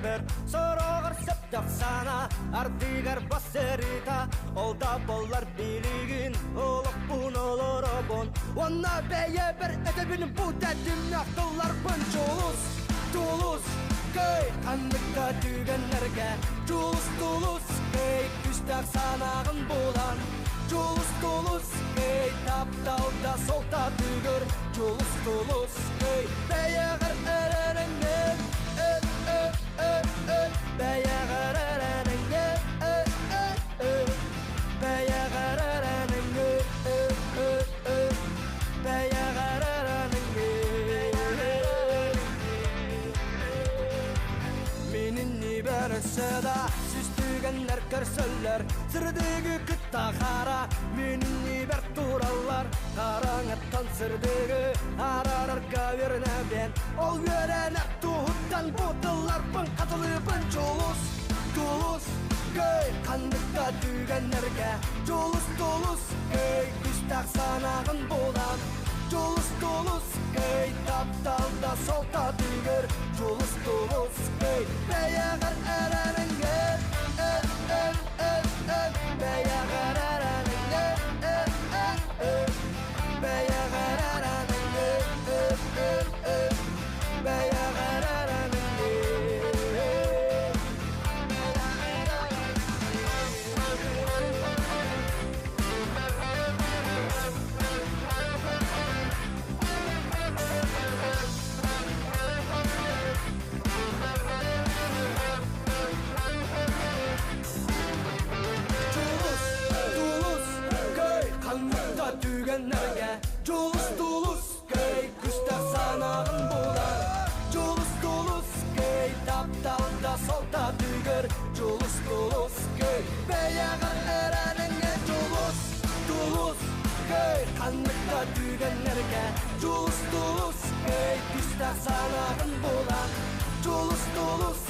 Бер Сороҕор сөптөөх сана ардыгар бассарыта Ол да боллар билигин олохпун олоробун Уонна бэйэбэр этэбин бу тэтимнээх тылларбын Дьулус, тулус, кый ханнык да түгэннэргэ Дьулус, тулус, кый күстээх санааҕын булан Дьулус, тулус, кый тапталда солтатыгыр Дьулус, тулус, кый бэйэҕэр эрэнэҥҥин Э, э, э, э, бэйэҕэр эрэнэҥҥин Э, э, э, бэйэҕэр эрэнэҥҥин Э, э, э, бэйэҕэр эрэнэҥҥин Мининни бәрісіда сүстүгеннер көрсөллөр Сырдыгы кытта хара Мининни бәр тураллар Қараңыттан сырдыгы арарарга үйренебен Ол үйренер туһуттан бутылларбын қатылыбын Жулус, тулус, кый қандықта түгеннерге Жулус, тулус, кый күстәк санағын булан Жулус, тулус, кый тапталда солта тигер Жулус, тулус, кый бэйэҕэр эрэнэҥҥин Э, э, э, э, бэйэҕэр эрэнэҥҥин Э, э, э, бэйэҕэр эрэнэҥҥин Э, э, э, бэйэҕэр эрэнэҥҥин Дьулус, тулус, кый ханнык түгэннэргэ Дьулус, тулус, кый күстэх санааҕын булар Дьулус, тулус, кый тапталда солта түгэр Дьулус, тулус, кый бэйэҕэр эрэнэҥҥэ Дьулус, тулус, кый ханнык түгэннэргэ Дьулус, тулус, кый күстэх санааҕын булар Дьулус, тулус,